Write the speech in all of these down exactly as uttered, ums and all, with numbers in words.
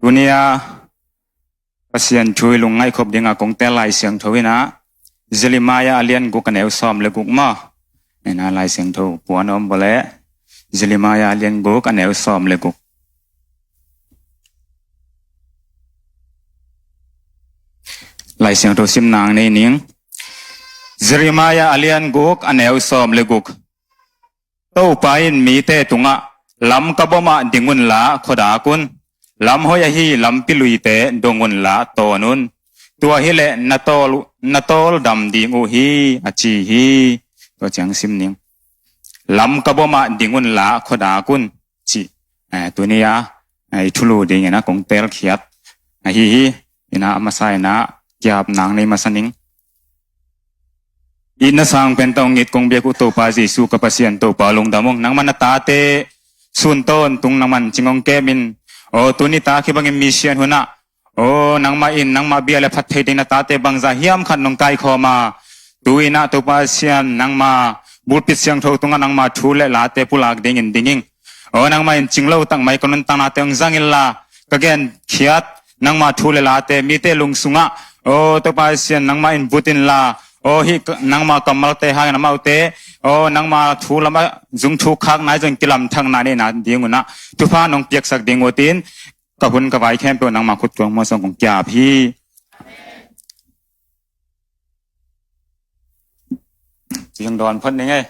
Tuni a Pasian thu i lungngaih khop dinga kong tel Lai Siangtho in ah, Jeremiah a lian guk a neu sawm le guk maw? Ina Lai Siangtho puan om bawleh, Jeremiah a lian guk a neu sawm le guk. Lai Siangtho sim nang nei ning. Jeremiah a lian guk a neu sawm le guk. Topa in mite tungah, lam ka bawmah ding unla khuadak un, lam hoih ahi lampi luite dong unla tawn un. Tua hileh na tawl, na tawl dam ding uh hi, a ci hi. Tua ciang sim ning. Lam ka bawmah ding unla khuadak un, ci. Eh, tuni a, eh, i thulu dingin ah kong telkhiat ahi hi. Ina a masa in ah kiap nang nei masa ning. Itna sang pen tawh hong it kong biak uh Topa Jesu ka Pasian Topa lungdam ung. Nangmah na tate sun tawntung nangmah cing hong kemin, aw tuni tak hi bangin misian hunah, aw nangmah in nangmah bia le phat thei ding na tate bangza hiam khat nong kaikhawm a, tu-in ah Topa Sian nangmah pulpit siangtho tungah nangmah thu le late pulak dingin ding ing. Aw nangmah in cinglo tak mai ka nuntaknate hong zang inla, ka genkhiat nangmah thu le late mite lung sungah, aw Topa Sian nangmah in vut inla, aw hih nangmah kammalte hangin amaute, aw nangmah thu lamah zung thuk khakna i zong kilamthakna neihna ding unah thupha nong piaksak ding uh tin, ka hun ka vai khempeuh nangmah khut tuang muang song kong kiap hi. Ci hong dawn phot ning ei.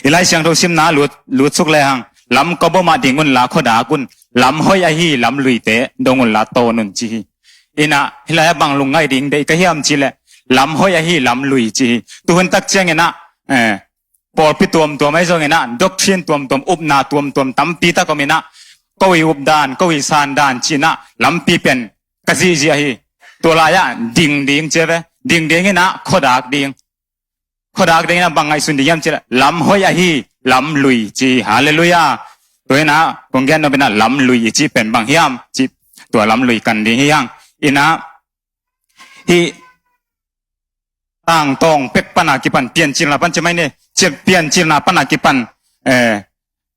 I Lai Siangtho simna lut, lut suk lehang, lam ka bawmah ding unla khuadak un, lam hoih ahi lam luite dong unla tawn un ci hi. Ina hih lai-ah bang lungngaih ding deih ka hiam cihleh, lam hoih ahi lam lui ci hi. Tuhun tak ciangin ah, eh, pawlpi tuamtuam ahi zongin ah, doctrine tuamtuam, upna tuamtuam tampi tak om in ah, ko i updan, ko i sandan ci-in ah lampi pen ka zihziah hi. Tua lai-ah ding ding ci ve. Ding ding in ah khuadak ding. Khuadak ding in ah bang ngaihsun ding hiam cihleh, lam hoih ahi lam lui ci. Halleluiah. Tua in ah kong gen nop in ah lam lui i cih pen bang hiam cih, tua lam lui kan ding hi hang. In ah hih tangtawng pek pana kipan, piancilna pan ci mai ni, ci, piancilna pana kipan, eh,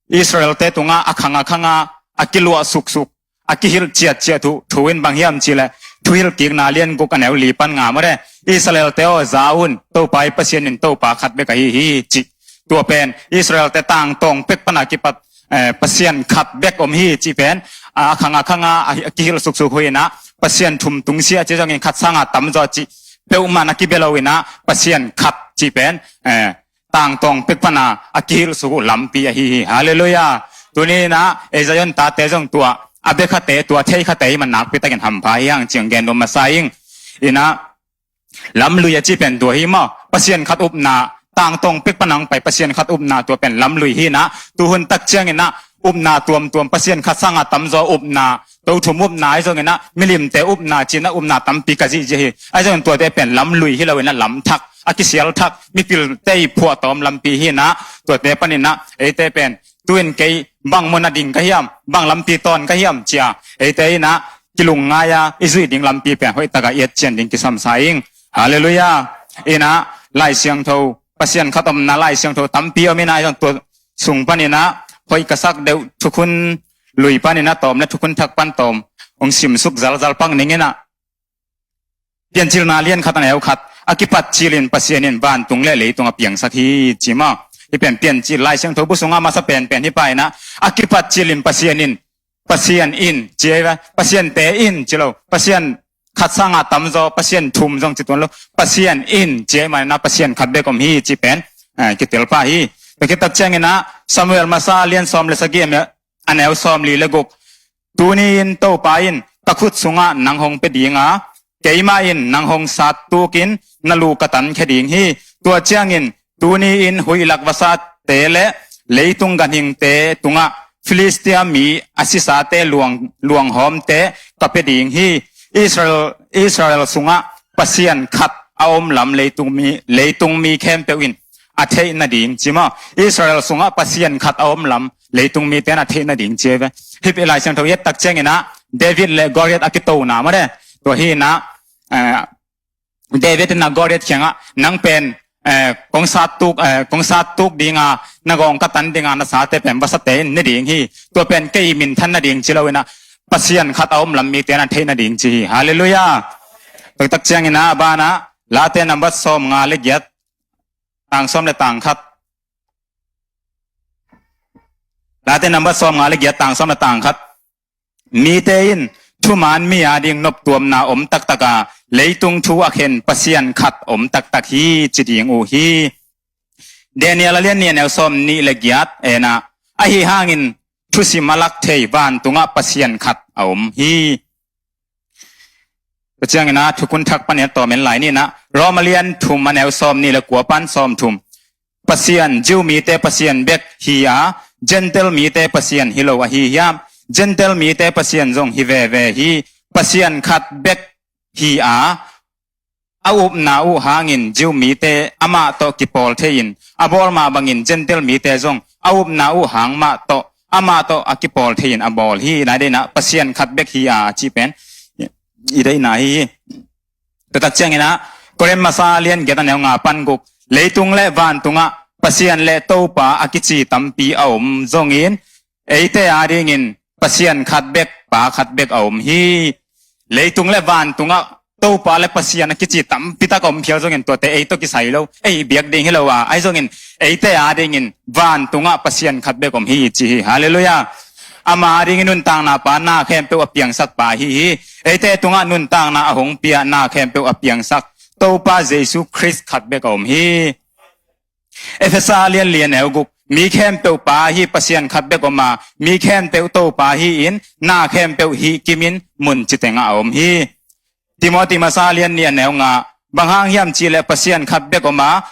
Israelte tungah a khang a khanga a kiluah suksuk, a kihilh ciatciat uh thu in bang hiam cihleh, Thuhilhkikna lian guk a neu li pan nga mawte, Israelte aw, za un, Topa i Pasian in Topa khat bek ahi hi, cih. Tua pen Israelte tangtawng pek pana kipat, eh, Pasian khat bek om hi cih pen, a khang a khanga a, a kihilh suksuk uh in ah, Pasian thum tungsiah ci zongin khat sanga tamzaw cih peuhmah na kibia lo in ah, Pasian khat cih pen, eh, tangtawng pek pana a kihilh suk uh lampi ahi hi. Halleluiah. Tuni in ah ei Zion tate zong tua a bia khate, tua thei khate i man nakpi takin hampha hi hang cih hong gen nuam masa ing. In ah lam lui a cih pen tua hi maw? Pasian khat upna, tangtawng pek pana hong pai Pasian khat upna, tua pen lam lui hi in ah, tuhun tak ciangin ah upna tuamtuam, Pasian khat sanga tamzaw upna, to thum upna ahi zongin ah, milimte upna ci-in ah upna tampi ka zihziah hi. Ahi zongin tuate pen lam lui hi lo in ah, lam thak, a kisial thak, mipilte i phuahtawm lampi hi in ah, tuate panin ah eite pen tu-in kei bang mun a ding ka hiam, bang lampi tawn ka hiam ci-a eite in ah kilungngai a i zuih ding lampi pen hoih taka i et cian ding kisam sa ing. Halleluiah. In ah Lai Siangtho, Pasian khat omna Lai Siangtho tampi om in ah, tua sung panin ah hoih ka sak deuh, Thukhun Lui panin ah tawm le Thukhun Thak pan tawm hong simsuk zalzal pak ning in ah, Piancilna lian khat a neu khat, a kipat cilin Pasian in vantung le leitung a piangsak hi ci maw? Hih pen Piancil Lai Siangtho bu sungah masa penpen hih pa in ah, a kipat cilin Pasian in, Pasian in ci ei ve, Pasiante in ci lo, Pasian khat sanga tamzaw, Pasian thum zong ci tuan lo, Pasian in ci ei, man in ah Pasian khat bek om hi cih pen, eh, kitel pah hi. Tua khit tak ciangin ah Samuel masa lian sawm le sagih a neu sawm li le guk. Tuni-in Topa in ka khut sungah nang hong pia ding a, keimah in nang hong sat tukin na lu ka tankhia ding hi. Tua ciangin tuni-in huihlak vasate le leitung ganhingte tungah Filistia mi a sisate luang, luanghawmte ka pia ding hi. Israel, Israel sungah Pasian khat a om lam leitung mi, leitung mi khempeuh in a theih nading ci maw? Israel sungah Pasian khat a om lam leitung mite in a theih nading ci ei ve. Hih pen Lai Siangtho i et tak ciangin ah David le Goliath a kitona mawte. Tua hi in ah, eh, David in ah Goliath kiangah, nang pen eh, kong sat tuk, eh, kong sat tuk dinga, na gawng ka tan dinga, na sate pen vasate in ne ding hi. Tua pen kei minthan nading ci lo inah, Pasian khat a om lam mite na theih nading ci hi. Halleluiah. Taktak ciangin a banah, Late nambat sawm nga le giat, tang sawm le tang khat. Late nambat sawm nga le giat, tang sawm le tang khat. Mite in thuman mi ading noptuamna om taktak a, leitung thu a khen Pasian khat om taktak hi ci ding uh hi. Daniel a lian nih a neu sawm nih le giat enah, ahi hangin thusim a lak thei vantungah Pasian khat a om hi. Tua ciangin a thukun thak pan i tawm en lai ni inah, Rom a lian thum a neu sawm nih le kua pan sawm thum. Pasian, Jew mite Pasian bek hi a, Gentile mite Pasian hi lo ahi hiam? Gentile mite Pasian zong hi veve hi. Pasian khat bek hi a, a upna uh hangin Jew mite amah tawh kipawl thei-in a bawl mah bangin Gentile mite zong a upna uh hang mah tawh, amah tawh a kipawl thei-in a bawl hi. Nai deinah Pasian khat bek hi a cih pen i deihna hi hi. Tua tak cianginah Korin masa lian giat a neu nga pan guk, leitung le vantungah Pasian le Topa a kici tampi a om zongin, eite adingin Pasian khat bek, Pa khat bek a om hi. Leitung le vantungah Topa le Pasian a kici tampi tak a om phial zongin tuate ei tawh kisai lo, ei biak ding hi lo a, ahi zongin eite adingin vantungah Pasian khat bek om hi ci hi. Halleluiah. Ama adingin nuntakna pa, na khempeuh a piangsak pa hi hi. Eite tungah nuntakna a hong pia, na khempeuh a piangsak Topa Jesu Khrist khat bek a om hi. Efesa lian li a neu guk, mi khempeuh pa hi, Pasian khat bek om a, mi khempeuh Topa hi-in, na khempeuh hih kimin mun citengah a om hi. Timoti masa lian nih a neu nga, bang hang hiam cihleh Pasian khat bek om a,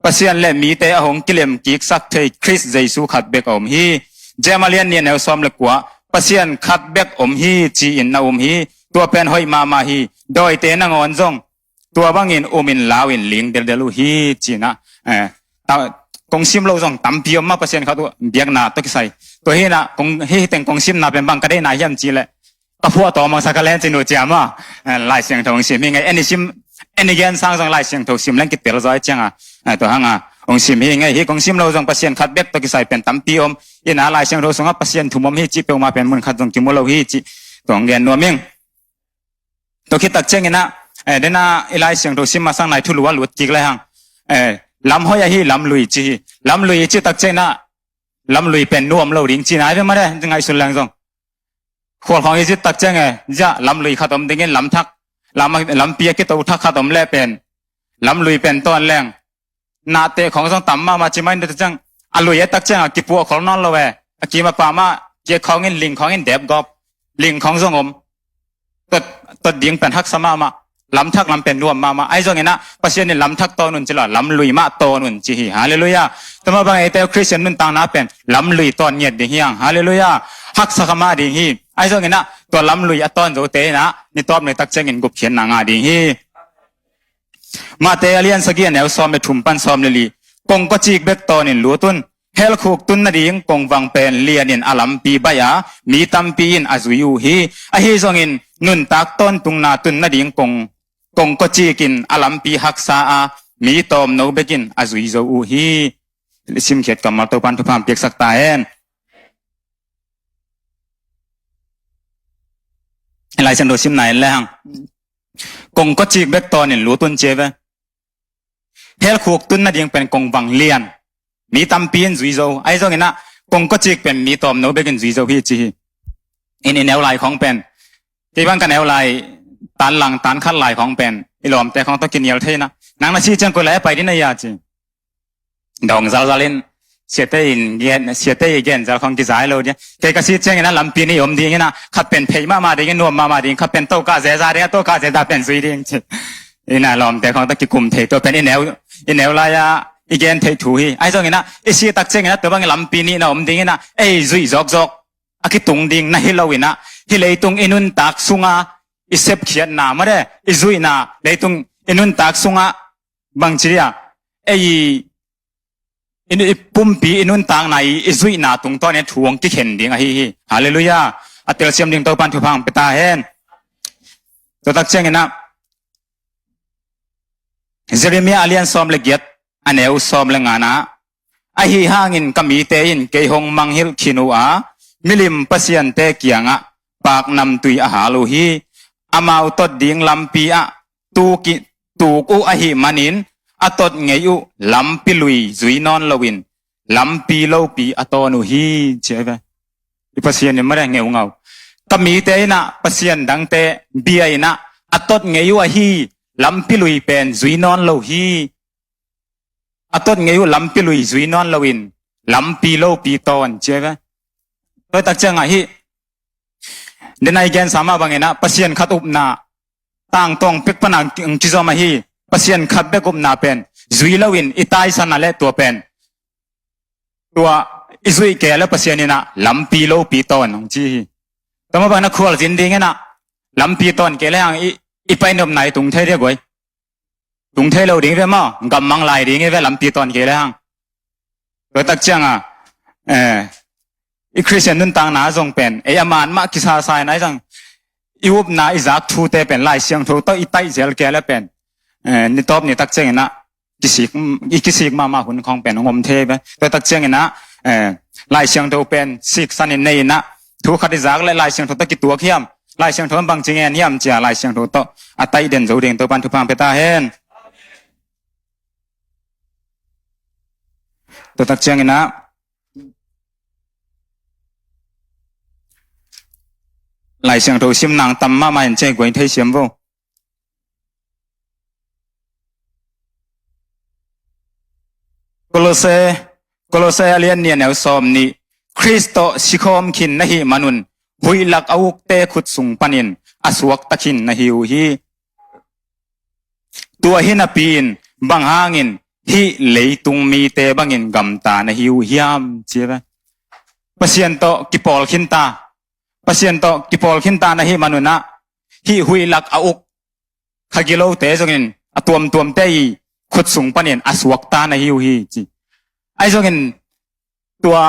Pasian le mite a hong kilem kiksak thei Khrist Jesu khat bek a om hi. Jeim a lian nih a neu sawm le kua, Pasian khat bek om hi ci-in na um hi. Tua pen hoih mahmah hi. Dawite nangawn zong tua bangin umin lauin ling deldel uh hi ci-inah, eh, ta-, kong sim lo zong tampi om mah, Pasian khat uh biakna tawh kisai. Tua hinah kong, hih teng kong simna pen bang ka deihna hiam cihleh, ka phuah tawm hong sa ka len ci nu ciam a, eh, Lai Siangtho hong sim hi ngei. Eni sim, eni gen sang zong Lai Siangtho sim leng kitel zaw cianga, eh, tua hanga hong sim hi ngei. Hih kong sim lo zong Pasian khat bek tawh kisai pen tampi om. Inah Lai Siangtho sungah Pasian thum om hi cih peuhmah pen mun khat zong kimu lo hi cih tua hong gen nuam ing. Tua khit tak cianginah, eh, dena i Lai Siangtho sim masang nai thulu a lut kik le hang. Eh, lam hoih ahi lam lui ci hi. Lam lui i cih tak cianginah lam lui pen nuam lo ding cihna hi ve mah de, ngaihsun leng zong. Khual khawng i zit tak ciang e, ziah lam lui khat om dingin lam thak, lam, lampi a kito thak khat om leh pen lam lui pen tawn leng. Nahte khawng zong tam mahmah ci mah in, tua ciang a lui e tak ciang a kipuah khol nawn lo e. A kim a pam ah kiak khawng in, ling khawng in dep gawp, ling khawng zong om. Tot, tot ding pen haksa mahmah. Lam thak lam pen nuam mahmah. Ahi zonginah Pasian in lam thak tawn un ci lo, lam lui mah tawn un ci hi. Halleluiah. Tua mah bang eite Khristian nuntakna pen lam lui tawn ngiat ding hi hang. Halleluiah. Haksa kha mah ding hi. Ahi zonginah tua lam lui a tawn zote inah ni tawp ni tak ciangin gupkhiatna ngah ding hi. Mate a lian sagih a neu sawm le thum pan sawm le li. Kongkawcik bek tawnin lut un. Helkhuk tun nading kongvang pen lianin a lampi baih a, mi tampi in a zui uh hi. Ahi zongin nuntak tawntungna tun nading kong, kongkawcik in a lampi haksa a, mi tawmno bekin a zui zo uh hi. Simkhiat kammal Topan thupha piaksak ta hen. Lai Siangtho simna en le hang. Kongkawcik bek tawnin lut un ci e ve. Helkhuk tun nading pen kongvang lian, mi tampi in zui zo. Ahi zonginah kongkawcik pen mi tawmno bekin zui zo hi ci hi. In i neu lai khawng pen, kei bang ka neu lai, tan lang, tan khat lai khawng pen i lawmte khawng tawh kinial thei inah, nang na sih ciang koi lai a pai ding na hia ci. Dawng zalzal in, siate in gen, siate i gen zal khawng kizai lo ding. Kei ka sih ciangin a lampi nih om dingin a, khat pen phei mahmah dingin, nuam mahmah ding, khat pen tokah zeza ding, a tokah zeza pen zui ding ci. Inah lawmte khawng tawh kikum thei, tua pen i neu, i neu lai-a i gen theih thu hi. Ahi zonginah i sih tak cianginah tua bangin lampi nih na om dinginah ei zuih zawkzawk a kitung ding na hi loinah, hih leitung i nuntak sunga i sepkhiatna mah de, i zuihna, leitung i nuntak sungah bangci dia, ei i, i pumpi i nuntakna i, i zuihna tungtawnin thu hong kikhen ding ahi hi. Halleluiah. A telsiam ding Topan thupha hong pia ta hen. Tua tak cianginah Jeremiah a lian sawm le giat, a neu sawm le nganah, ahi hangin ka mite in kei hong mangngilh khin uh a, milim pasiante kiangah paknamtui a hal uh hi. Amau tot ding lampi ah tuk uh ahih manin a tot ngei uh lampi lui zui nawn loin lampi lopi a tawn uh hi, ci ahi ve. I Pasian in mare ngeungau. Ka mite inah pasian dangte bia inah a tot ngei uh ahi lampi lui pen zui nawn lo hi. A tot ngei uh lampi lui zui nawn loin lampi lopi tawn, ci ahi ve. Tua tak ciangah hih denai gensa mah banginah Pasian khat upna tangtawng pek pana ang kizom ahi. Pasian khat bek upna pen zui loin i taisan a le tua pen tua i zuih kei le Pasian inah lampi lopi tawn hong ci hi. Tua mah banginah khualzin dinginah lampi tawn kei le hang i, i pai nopna i tung thei dia guai. Tung thei lo ding ve maw, gammang lai ding ve lampi tawn kei le hang. Tua tak ciangah eh, i Khristian nuntakna zong pen ei a man mah kisasa inah i zang i upna i zak thute pen Lai Siangtho tawh i taih zel kei le pen eh, ni tawp ni tak cianginah kisik, i kisik mahmah hun khawng pen hong om thei ve. Tua tak cianginah eh, Lai Siangtho pen siksan in nei inah thu khat i zak le Lai Siangtho tawh kituak hiam, Lai Siangtho in bangci ngen hiam cia Lai Siangtho tawh a taih den zo ding Topan thupha pia ta hen. Tua tak cianginah Lai Siangtho sim nang tam mahmah in cei guai thei siam vo. Kolose, Kolose a lian nih a neu sawm nih, Khrist tawh sikhawm khin na hih manun huih lak a ukte khut sung panin a suakta khin na hi uh hi. Tua hi napi-in bang hangin hih leitung mite bangin gamta na hi uh hiam, ci ve. Pasian tawh kipawl khinta, Pasian tawh kipawl khinta na hih manunah hih huih lak a uk kha gilote zongin a tuamtuamte i khut sung panin a suakta na hi uh hi, ci. Ahi zongin tua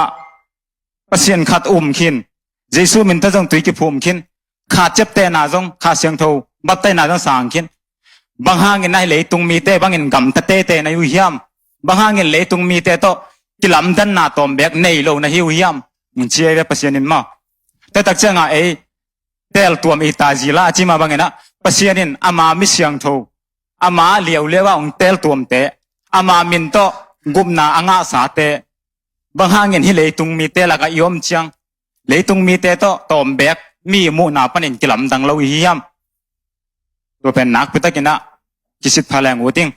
Pasian khat um khin, Jesu min tawh zong tui kiphum khin, kha ciaptehna zong, kha siangtho baptaina zong sang khin. Bang hangin na hih leitung mite bangin gamta tete na hi uh hiam? Bang hangin leitung mite tawh kilamdanna tawm beek nei lo na hi uh hiam? Ci ahi ve Pasian in maw. Tua tak ciangah ei teltuam i ta zila a ci mah banginah Pasian in ama mi siangtho, ama liauliau a hong teltuamte, ama min tawh gupna a ngahsate, bang hangin hih leitung mite lakah i om ciang leitung mite tawh tawm beek mi muhna panin kilamdang lo i hi hiam? Tua pen nakpi takinah kisit pha leng uh ding.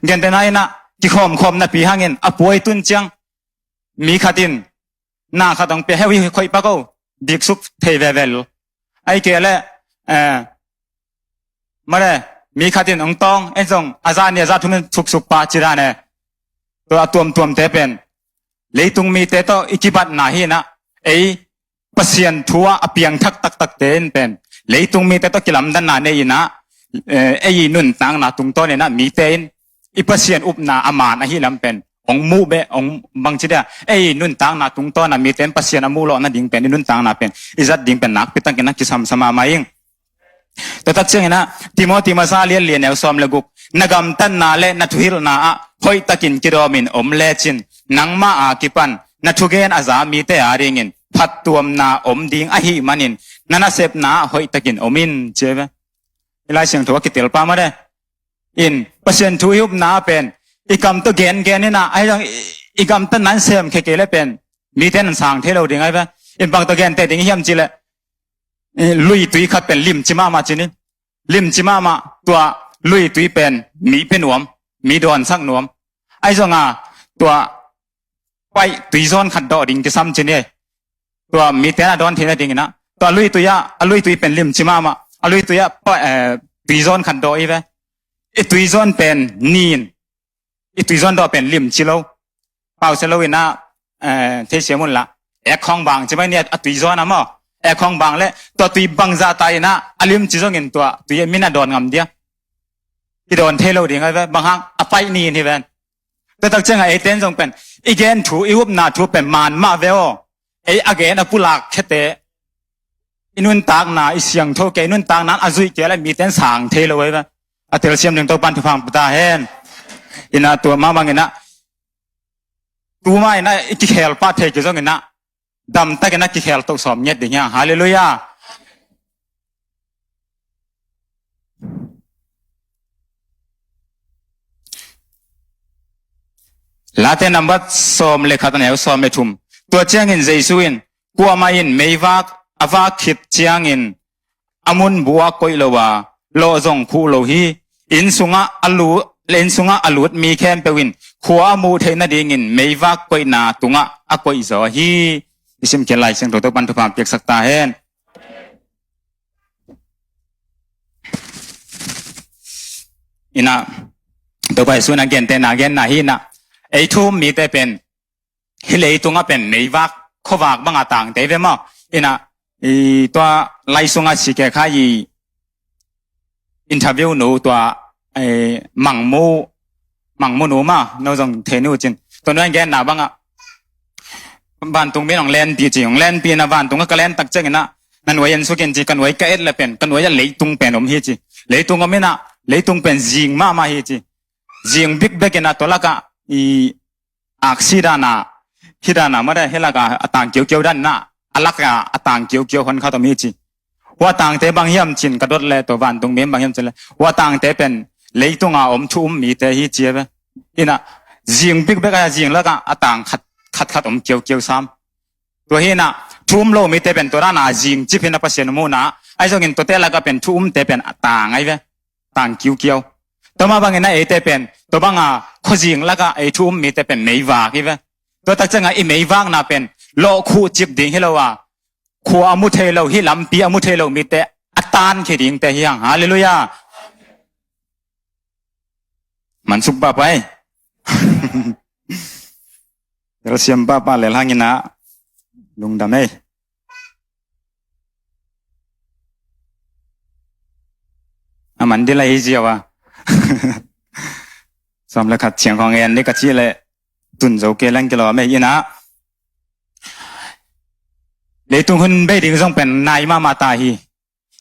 Gentehna inah kikhawmkhawm napi hangin a puai tun ciang mi khat in na khat hong pia heu hi khoih pak o, diksuk thei veve lo. Ahi kei le eh, mare mi khat in hong tawng en zong a za ni a za thum in thuksuk pah ci dan e. Tua a tuamtuamte pen leitung mite tawh i kibatna hi inah ei Pasian thu ah a piangthak taktakte in pen leitung mite tawh kilamdanna nei inah eh, ei i nuntakna tungtawn inah mite in i Pasian upna a man ahi lam pen hong muh beh, hong bangci dia ei nuntakna tungtawn a mite in Pasian a muh lawh nading pen i nuntakna pen i zat ding pen nakpi takin a kisamsa mahmah ing. Tua tak cianginah Timoti masa lian lian neu sawm le guk, na gamtatna le na thuhilhna ah hoihtakin kidawmin om lecin nangmah a kipan na thugen a za mite a dingin phattuamna om ding ahih manin na nasepna ah hoihtakin om in, ci ahi ve. I Lai Siangtho a kitelpa mah de in Pasian thu i upna ah pen i kam tawh gengen inah ahi zong i gamtatna in sem khe kei le pen mite in sang thei lo ding ahi ve. In bang tawh genteh ding hiam cihleh luitui khat pen limci mahmah ci ni. Limci mahmah tua luitui pen mi pia nuam, mi dawnsak nuam. Ahi zonga tua paih tuizawn khat dawh ding kisam ci ni. Tua mite na dawn theihna dinginah tua luitui ah a luitui pen limci mahmah, a luitui ah paih eh, tuizawn khat dawh i ve. I tuizawn pen nin, i tuizawn dawh pen limci lo. Pause lo inah eh, theisiam unla ek khawng bang ci mai ni a tuizawn a maw. Ek khawng bang le tua tui bangzah ta inah a limci zongin tua tui a min a dawn ngam dia. Kidawn thei lo ding ahi ve, bang hang a paih nin hi ven. Tua tak ciangah eite in zong pen i gen thu i upna thu pen man mah ve aw. Ei a gen a pulak khete i nuntakna i siangtho kei i nuntakna a zuih kei le mite in sang thei lo ahi ve. A telsiam ding Topan thupha pia ta hen. Ina tua mah bangin ah, tuma ina i kikhel pah thei kei zongin ah, damtakin a kikhel toh sawm ngiat ding hi hang. Halleluiah. Late nambat sawm le khat a neu sawm le thum. Tua ciangin Jesu in, kuamah in meivak a vak khit ciangin a mun buh ah koih lo a, lawh zong khuh lo hi. Inn sungah a lut, inn sungah a lut mi khempeuh in khua a muh theih nadingin meivak koihna tungah a koih zaw hi. I simkhiat Lai Siangtho Topan thupha piaksak ta hen. Ina, Topa Jesu in a gente na genna hi ina, ei thu um mite pen hih leitungah pen meivak khuavak banga tangte ve maw? Ina, i tua lai sungah sikekha i interview nu tua, eh, mangmu, mangmu nu ma, no zong thei nu cin. Tua nu in genna bangah vantung min hong lenpi ci, hong lenpi ina vantung ah ka len tak ciangin ah, na nuai en suk in ci, ka nuai ka et le pen, ka nuai ah leitung pen om hi ci. Leitung om ina, leitung pen zing mahmah hi ci. Zing bikbek ina tua lakah i aksi dana, hih dana mah de, hih laka a tang kiaukiau dan na, a laka a tang kiaukiau hon khat om hi ci. Hua tangte bang hiam cin ka dot le tua vantung mi bang hiam cin le, hua tangte pen leitunga om thu um mite hi ci a ve. Ina, zing bikbek a zing laka a tang khat, khat khat om kiaukiau sam. Tua hi ina, thu um lo mite pen tua dana zing cip hi ina Pasian muhna, ahi zongin tuate laka pen thu umte pen a tang ahi ve. Tang kiukiau. Tua mah bangin a eite pen, tua banga khuazing laka ei thu um mite pen meivak hi ve. Tua tak cianga i meivakna pen lawh khuh cip ding hi lo a, khua a mu thei lo, hih lampi a mu thei lo mite a tankhia dingte hi hang. Halleluiah. Mansuk pahpah ei. Telsiam pahpah lel hang ina, lungdam ei. A man dila hi ziau a. Sawm le khat ciang khawng en dih ka cih leh tun zo kei leng kilawm ei ina. Leitung hun bei ding zong pen nai mahmah ta hi.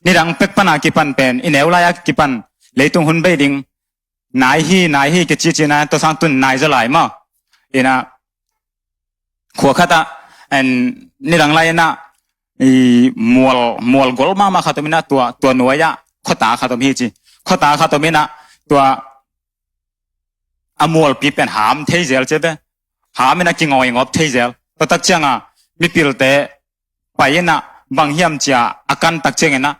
Nidang pek pana kipan pen, i neu lai-a kipan leitung hun bei ding nai hi, nai hi kici cina, tua sang tun nai zaw lai maw? Ina, khua khatah, en, nidang lai ina, i mual, mual gol mahmah khat om ina, tua, tua nuai-ah khuata khat om hi ci. Khuata khat om ina, tua a mualpi pen ham thei zel ci ve. Ham ina kingawingawp thei zel. Tua tak cianga mipilte pai ina bang hiam cia a kan tak ciang ina,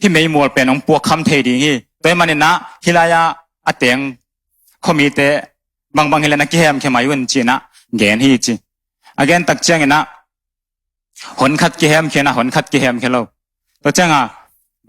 hih meimual pen hong puakkham thei ding hi. Tua hi man ina hih lai-a a teng khuamite bangbang hi le na kihemkhia mai un ci ina gen hi ci. A gen tak ciang ina hon khat kihemkhia ina, hon khat kihemkhia lo. Tua cianga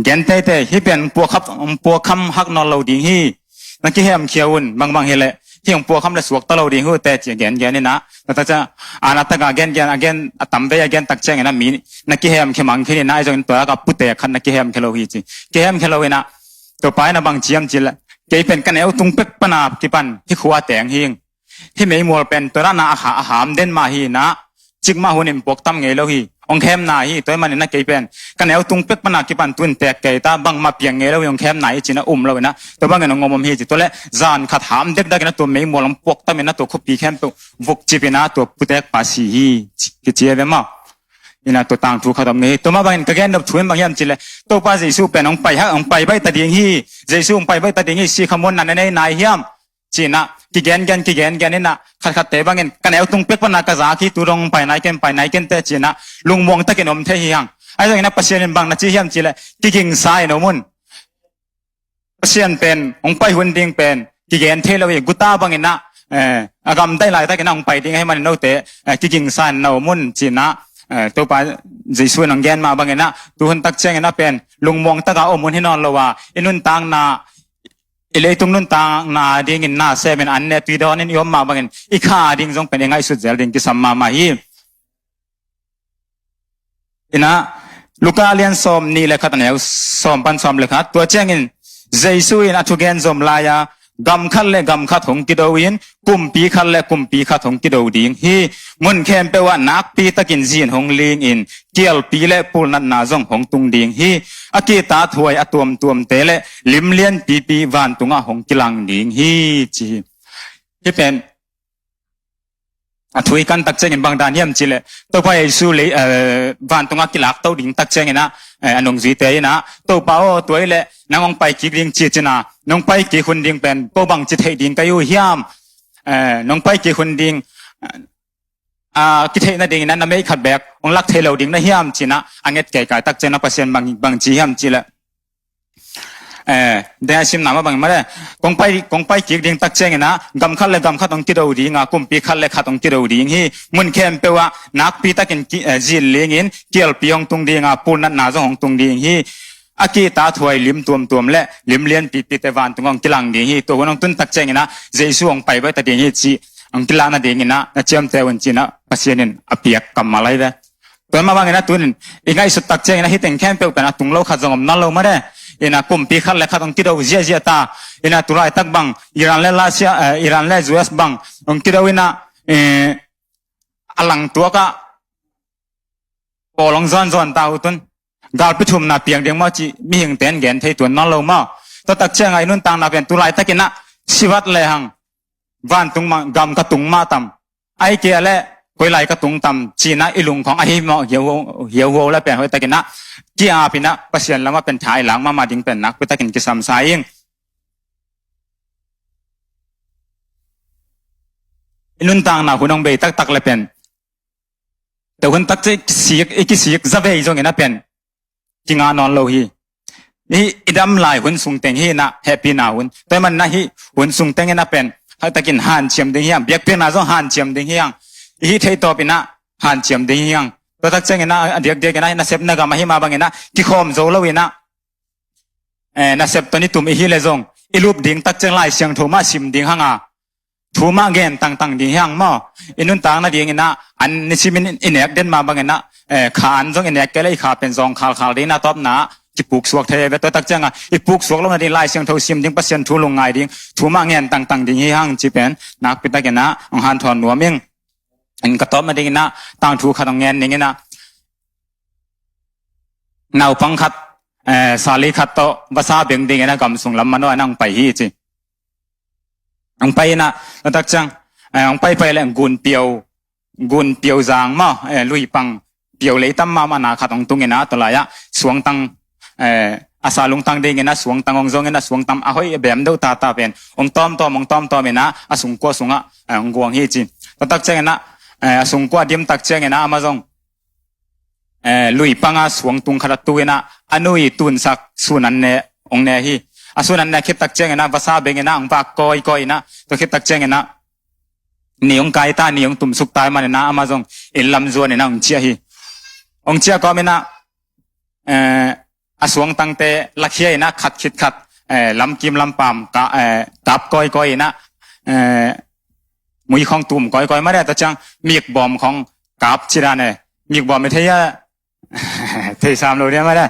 gen teitei, hih pen puakkham, puakkham hak nawn lo ding hi. Na kihemkhia un, bangbang hi le hih hong puakkham le suakta lo ding hi uh teh ci gen gen ina. Tua tak cianga ana taka gen gen, a gen, a tam vei a gen tak ciang ina mi na kihemkhia mang khin ina, ahi zongin tua laka putek khat na kihemkhia lo hi ci. Kihemkhia lo ina, tua pa ina bang ci hiam ci le, kei pen ka neu tung pek pana kipan hih khua teng hi. Hih meimual pen tua dana a ha-, a ham den mah hi ina, cikmah hun in puak tam ngei lo hi. Hong khemna hi, tua hi man ina kei pen ka neu tung pek pana kipan tun tek kei ta, bangmah piang ngei lo hi, hong khemna hi ci ina um lo ina, tua bangin hong om om hi ci. Tua le zan khat ham dekdak ina tua meimual hong puak tam ina tua khuapi khempeuh vuk cip ina tua putek pa si hi ci, kici a ve maw? Ina tua tangthu khat om ngei hi. Tua mah bangin ka gen nop thu in bang hiam ci le, Topa Jesu pen hong pai hak, hong pai baih ta ding hi. Jesu hong pai baih ta ding hi, sikha muanna na nei nai hiam? Ci ina, kigen gen, kigen gen ina, khat khatte bangin, ka neu tung pek pana ka zak hi, tu dong pai nai ken, pai nai ken teh ci ina, lungmuang takin om thei hi hang. Ahi zongin a Pasian in bang na ci hiam ci le, kigingsa in om un. Pasian pen, hong pai hun ding pen, kigen thei lo hi, guta bangin a, eh, a gamdai laitak ina hong pai ding ahi man in note, eh, kigingsa in na om un ci ina, eh, Topa Jesu in hong gen mah bangin a, tu hun tak ciang ina pen, lungmuang taka om hun hi nawn lo a, i nuntakna, i leitung nuntakna dingin na semin an ne tui dawnin i om mah bangin i kha ding zong pen i ngaihsut zel ding kisam mahmah hi. Ina, Luka lian sawm nih le khat a neu sawm pan sawm le khat. Tua ciangin Jesu in a thugen zom lai-a gam khat le gam khat hong kido in, kumpi khat le kumpi khat hong kido ding hi. Mun khempeuh ah nakpi takin zin hong ling in, kialpi le pulnatna zong hong tung ding hi. A kihta thuai a tuamtuamte le limlian pipi vantungah hong kilang ding hi, ci hi. Hih pen a thu i kan tak ciangin bang dan hiam cih leh, Topa Jesu lei, eh, vantungah kilakto ding tak ciangin ah, eh, a nungzuite in ah, "Topa aw, tua hi leh nang hong pai kik ding," ci-in ah, "Nong pai kik hun ding pen ko bangci theih ding ka hi uh hiam? Eh, nong pai kik hun ding, ah, kitheih nadingin ah na meih khat beek hong lak thei lo ding na hiam?" ci-in ah a nget kaikai tak ciangin ah Pasian bang, bangci hiam cih leh, eh, dei a simna mah bangin mah le, kong pai, kong pai kik ding tak ciangin ah gam khat le gam khat hong kido ding a, kumpi khat le khat hong kido ding hi. Mun khempeuh ah nakpi takin ki, eh, zin ling in, kialpi hong tung ding a, pulnatna zong hong tung ding hi. A kihta thuai lim tuamtuam le limlian pipite vantungah hong kilang ding hi. Tua hun hong tun tak ciangin ah Jesu hong pai baih ta ding hi, ci hong kilak nadingin ah na ciamteh un, ci-in ah Pasian in a piak kammal ahi ve. Tua mah bangin ah tunin i ngaihsut tak ciangin ah hih teng khempeuh pen a tung lo khat zong om nawn lo mah de. In ah kumpi khat le khat hong kido ziahziah ta. In ah tu laitak bang Iran le Russia, eh, Iran le U S bang hong kido in ah, eh, a langtuak ah pawl hong zawnzawn ta uh tun, galpi thumna piang ding maw cih mihingte in gen thei tuan nawn lo maw? Tua tak ciangin ah i nuntakna pen tu laitakin ah si vat lehang vantung mah gam ka tung mah tam, ahih kei leh koi lai ka tung tam, ci-in ah i lungkhong ahi mawh hiauhuau, hiauhuau le pen hoih takin ah ki-ap in ah Pasian lamah pen tha i lak mahmah ding pen nakpi takin kisam sa ing. I nuntakna hun hong bei taktak le pen, tua hun tak ciang kisik, i kisik zavei zongin ah pen kingah nawn lo hi. Hih i dam lai hun sung teng hi in ah hehpihna hun. Tua ahih manin ah hih hun sung teng in ah pen hoih takin hanciam ding hi hang, biakpiakna zong hanciam ding hi hang. I hih theih tawpin ah hanciam ding hi hang. Tua tak ciangin ah a diakdiakin ah nasepna gam ahi mah bangin ah kikhawm zo lo in ah, eh, nasep tawh nitum i hih leh zong i lup ding tak ciang Lai Siangtho mah sim ding hang a, thu mah gen tangtang ding hi hang maw? I nuntak nadingin ah an nisimin i nek den mah bangin ah, eh, kha an zong i nek kei leh i kha pen zawng khalkhal ding in ah tawpna ah kipuksuak thei ve. Tua tak ciangin ah i puksuak loh nading Lai Siangtho sim ding, Pasian thu lungngai ding, thu mah gen tangtang ding hi hang cih pen nakpi takin ah hong hanthawn nuam ing. In ka tawp nadingin ah tangthu khat hong gen ning in ah, naupang khat, eh, sali khat tawh vasa beng dingin ah gam sung lam manawh in ah hong pai hi ci. Hong pai in ah, tua tak ciang, eh, hong paipai leh Gunpiau, Gunpiau zang maw, eh, luipang piau leitam mahmah na khat hong tung in ah, tua lai-ah suangtang, eh, a sa lungtang dingin ah suangtang hong zong in ah, suangtang a hoih a beem deuh tata pen hong tawmtawm, hong tawmtawm in ah a sungkua sungah, eh, hong guang hi ci. Tua tak ciangin ah, eh, a sungkua a dim tak ciangin ah amah zong, eh, luipang a suangtung khat ah tu in ah a nu i tunsak sun an ne, hong ne hi. A sun an ne khit tak ciangin ah vasa beng in ah hong vak kawikawi in ah, tua khit tak ciangin ah ni hong kai ta, ni hong tumsuk ta ahih manin ah amah zong inn lam zuan in ah hong ciah hi. Hong ciah kawmin ah, eh, a suangtangte lakhia in ah khat khit khat, eh, lamkim lampam ka, eh, kap kawikawi in ah, eh, mui khawng tum kawikawi mah de. Tua ciang mikbawm khawng kap ci dan e. Mikbawm i thei a, thei sam lo dia mah de.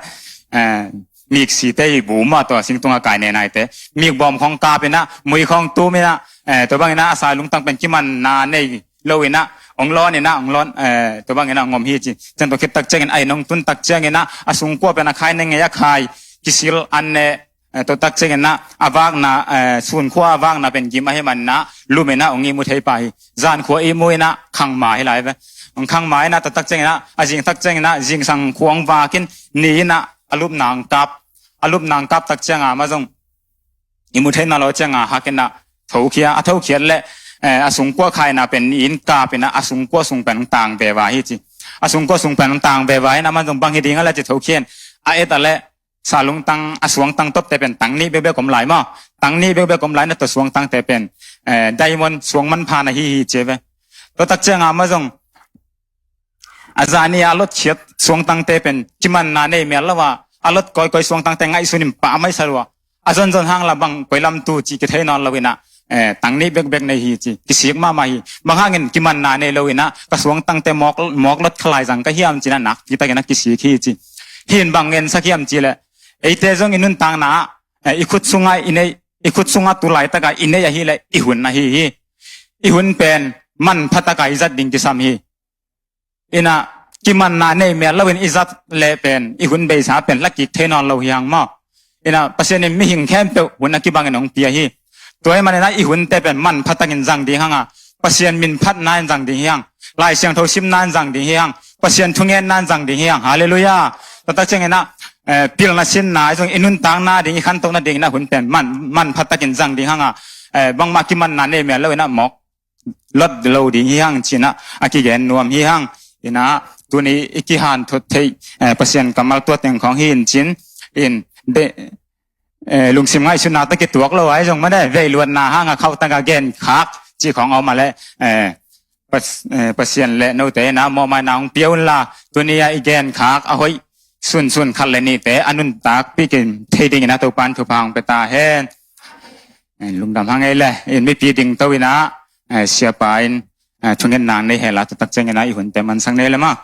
Eh, miksite i bu mah, tua singtung a kai ne naite. Mikbawm khawng kap in ah, mui khawng tum in ah, eh, tua bangin ah a sa lungtang pen kimanna nei lo in ah hong lawn in ah, hong lawn, eh, tua bangin ah hong om hi ci. Ciang tua khit tak ciangin a inn hong tun tak ciangin ah a sungkua pen a khai ne ngei a khai, kisil an ne, eh, tua tak ciangin ah a vakna, eh, sunkhua a vakna pen gim ahih manin ah lum in ah hong ihmu thei pah hi. Zankhua ihmu in ah khangma hi lai ve. Hong khangma in ah tua tak ciangin ah, a zing tak ciangin ah zingsang khua hong vak in, ni in ah a lupna hong kap. A lupna hong kap tak ciangin amah zong ihmu thei nawn lo ciangin a hak in ah thokhia, a thokhiat leh, eh, a sungkua khaina pen ni in kap in ah a sungkua sung pen hong tang veva hi ci. A sungkua sung pen hong tang veva in amah zong bang hi ding a leh ci thokhia in a et a leh sa lungtang, a suangtang tawpte pen tang nih bekbek om lai maw? Tang nih bekbek om lai in ah tua suangtangte pen, eh, diamond suang manpha na hi hi ci ve. Tua tak ciangin amah zong a zani a lotkhiat suangtangte pen kimanna nei mial lo a, a lot kawikawi suangtangte ngaihsun in pah maisa lua. A zonzon hang la bang koi lam tu ci kithei nawn lo in ah, eh, tang nih bekbek nei hi ci, kisik mahmah hi. Bang hangin kimanna nei lo in ah ka suangtangte mawk, mawk lot kha lai zang ka hiam ci in ah nakpi takin ah kisik hi ci. Hih in bang ngensak hiam cih leh, eite zong i nuntakna ah, eh, i khut sungah i neih, i khut sungah tu laitaka i neih ahih leh i hun ahi hi. I hun pen manpha taka i zat ding kisam hi. Inah kimanna nei mel loin i zat leh pen i hun beisa pen lakik thei nawn lo hi hang maw. Inah Pasian in mihing khempeuh hun a kibangin hong pia hi. Tua ahih maninah i hunte pen manpha takin zang ding hanga, Pasian min phatna in zang ding hi hang, Lai Siangtho simna in zang ding hi hang, Pasian thungenna in zang ding hi hang. Halleluiah. Taktak cianginah eh, pilna sinna zong i nuntakna ding, i khantohna dinginah hun pen man, manpha takin zang ding hanga, eh, bangmah kimanna nei mel loinah mawk lot lo ding hi hang cinah a kigen nuam hi hang. Inah tuni i kihanthot theih eh, Pasian kammal tua teng khawng hi in cin in de, eh, lungsim ngaihsutna tawh kituak lo ai zong mane veiluatna hanga khauhtaka genkhak cih khawng a om a leh eh, Pas-, eh, Pasian le note inah mawhmaina hong pia unla, tuni-a i genkhak a hoih sunsun khat le nihte a nuntakpih kim thei dingin a Topan thupha hong pia ta hen. Eh, lungdam hang ei le, in mipi dingto inah eh, siapa in eh, thungetna nei hela, taktak cianginah i hunte mansak nei le maw.